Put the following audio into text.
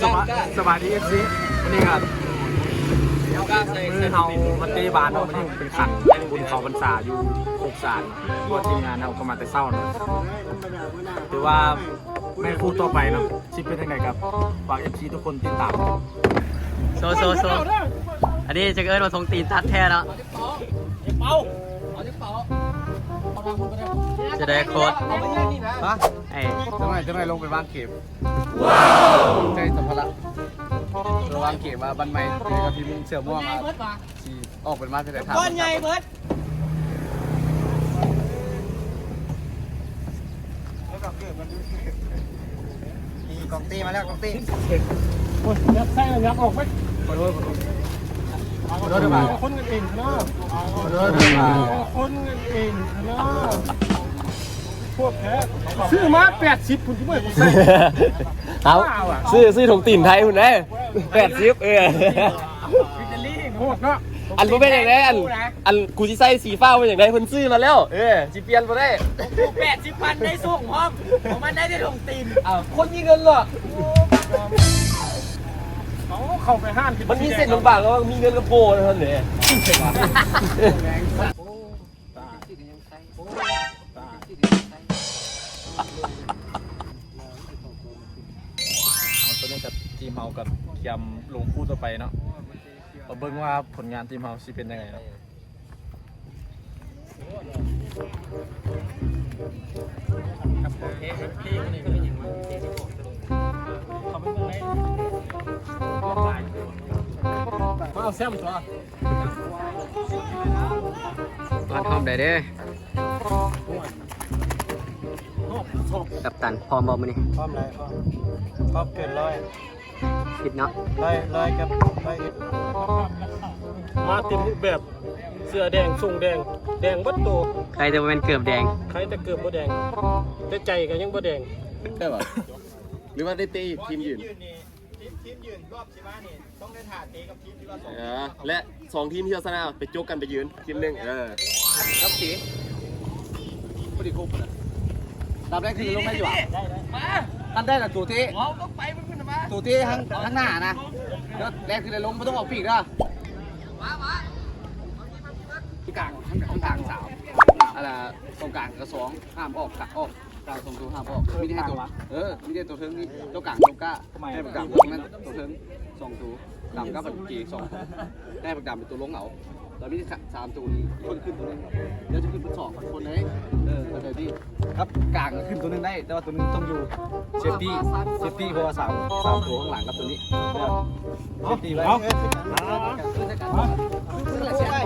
ສະບາຍ ສະບາຍດີ ເອັຟຊີ ມື້ນີ້ກໍມື້ເຮົາມາເຕະບານເນາະ ມື້ນີ້ເປັນຂັນບຸນເຂົ້າພັນສາຢູ່ໂຄກສານເນາະ ເພາະວ່າທີມງານເຮົາກໍມາແຕ່ເຊົ້າເນາະ ຖືວ່າແມ່ນຄູ່ຕໍ່ໄປເນາະ ຊິເປັນຈັ່ງໃດກໍຝາກ ເອັຟຊີ ທຸກຄົນຕິດຕາມ. ໂຊ ໂຊ ໂຊ ອັນນີ້ຈະເອີ້ນວ່າຖົງຕີນຕັດແທ້ເນາະ. ຈະໄດ້ໂຄດ ຮະ? ເອີ ຈັກໜ້ອຍ ຈັກໜ້ອຍລົງໄປວາງເກມ. ໃຈສຳພາລະ ລະຫວ່າງເກມວ່າບັນໃໝ່ເຈີກັບທີມເສືອມ່ວງວ່າຊິອອກເປັນມາເທົ່າໃດ. ກ້ອນໃຫຍ່ເບິດ. ນີ້ກອງຕີມາແລ້ວ ກອງຕີ. ໂອ້ຍ ຍັກໃສ່ ຍັກອອກໄປ. ຂໍໂທດ ຂໍໂທດ ຂໍໂທດ. ຄົນກັນເອງເນາະ ຄົນກັນເອງເນາະ. ພວກແທ້ ຊື້ມາແປດສິບພຸ້ນ ຊິບໍ່ໃຫ້ກູໃສ່. ເອົາ ຊື້ ຊື້ຖົງຕີນໄທພຸ້ນເດ້ ແປດສິບ. ເອີ ໂຫດເນາະ. ອັນບໍ່ແມ່ນຫຍັງເດ້ ອັນ ອັນກູຊິໃສ່ສີຟ້າ ເປັນຫຍັງໃດ ເພິ່ນຊື້ມາແລ້ວ. ເອີ ຊິປ່ຽນບໍ່ໄດ້. ແປດສິບພັນ ໄດ້ສົ່ງພ້ອມ ຂອງມັນໄດ້ແຕ່ຖົງຕີນ. ເອົາ ຄົນມີເງິນເນາະ. ເອົາ ເຂົ້າໄປຮ້ານ ມັນມີເສັ້ນບາງໆ ລະຫວ່າງມີເງິນກັບໂງ່ເທົ່ານັ້ນເດ້. ເອົາ ຕອນນີ້ກໍທີມເຮົາກໍກຽມລົງຄູ່ຕໍ່ໄປເນາະ ມາເບິ່ງວ່າຜົນງານທີມເຮົາຊິເປັນຈັ່ງໃດເນາະ. ມາເອົາແຊມຕົວະ. ມາພ້ອມໄດ້ເດ້. ກັບຕັນ ພ້ອມບໍ່ມື້ນີ້? ພ້ອມຫຼາຍ ພ້ອມ ພ້ອມເກີນຮ້ອຍ. ຜິດເນາະ ຮ້ອຍ ຮ້ອຍກັບຮ້ອຍເອັດ. ມາເຕັມຮູບແບບ ເສື້ອແດງ ໂສ້ງແດງ ແດງເບິດໂຕ. ໃຄແຕ່ບໍ່ແມ່ນເກີບແດງ ໃຄແຕ່ເກີບບໍ່ແດງ ແຕ່ໃຈກໍຍັງບໍ່ແດງ. ໄດ້ບໍ່? ຫຼືວ່າໄດ້ເຕະທີມຢືນ? ທີມ ທີມຢືນລອບຊິມານີ້ ຕ້ອງໄດ້ຖ້າເຕະກັບທີມທີ່ວ່າສອງ ເອີ ແລະ ສອງທີມທີ່ຊະນະໄປຈົກກັນໄປຢືນທີມໜຶ່ງ. ເອີ ກັບເຕະ ພໍດີຄົບນະ. ດາບແລກຄືລົງໄດ້ຢູ່ຫວາ? ມາ ຄັນໄດ້ລະໂຕເຕະ ເຮົາຕ້ອງໄປເບິ່ງຂຶ້ນມາ ໂຕເຕະທາງ ທາງໜ້ານະ. ດາບແລກຄືໄດ້ລົງ ບໍ່ຕ້ອງອອກປີກເດີ. ມາ ມາ ກາງ ກາງສາມ ອັນລະ ກອງກາງກະສອງ ຫ້າມອອກ ກະອອກ. ກາງສອງໂຕຫ້າມອອກ ມີແຕ່ໂຕ ເອີ ມີແຕ່ໂຕເທິງນີ້ ໂຕກາງໂຕກ້າ ໃຫ້ບັກດຳຕົວນັ້ນໂຕເທິງສອງໂຕ ດຳກັບບັກເກສອງໂຕ ໃຫ້ບັກດຳເປັນໂຕລົງເອົາ ແລ້ວມີສາມໂຕນີ້ ຄົນຂຶ້ນໂຕໜຶ່ງ ແລ້ວຈະຂຶ້ນເປັນສອງຄົນເດ້. ເອີ ເຂົ້າໃຈຕິ? ຄັບ ກາງຂຶ້ນໂຕໜຶ່ງໄດ້ ແຕ່ວ່າໂຕໜຶ່ງຕ້ອງຢູ່ ເຊຟຕີ້ ເຊຟຕີ້ ເພາະວ່າສາມ ສາມໂຕຂ້າງຫຼັງກັບໂຕນີ້ ເອີ ເຊຟຕີ້ໄວ້. ເອົາ ເອີ ເອີ ເອີ ເອີ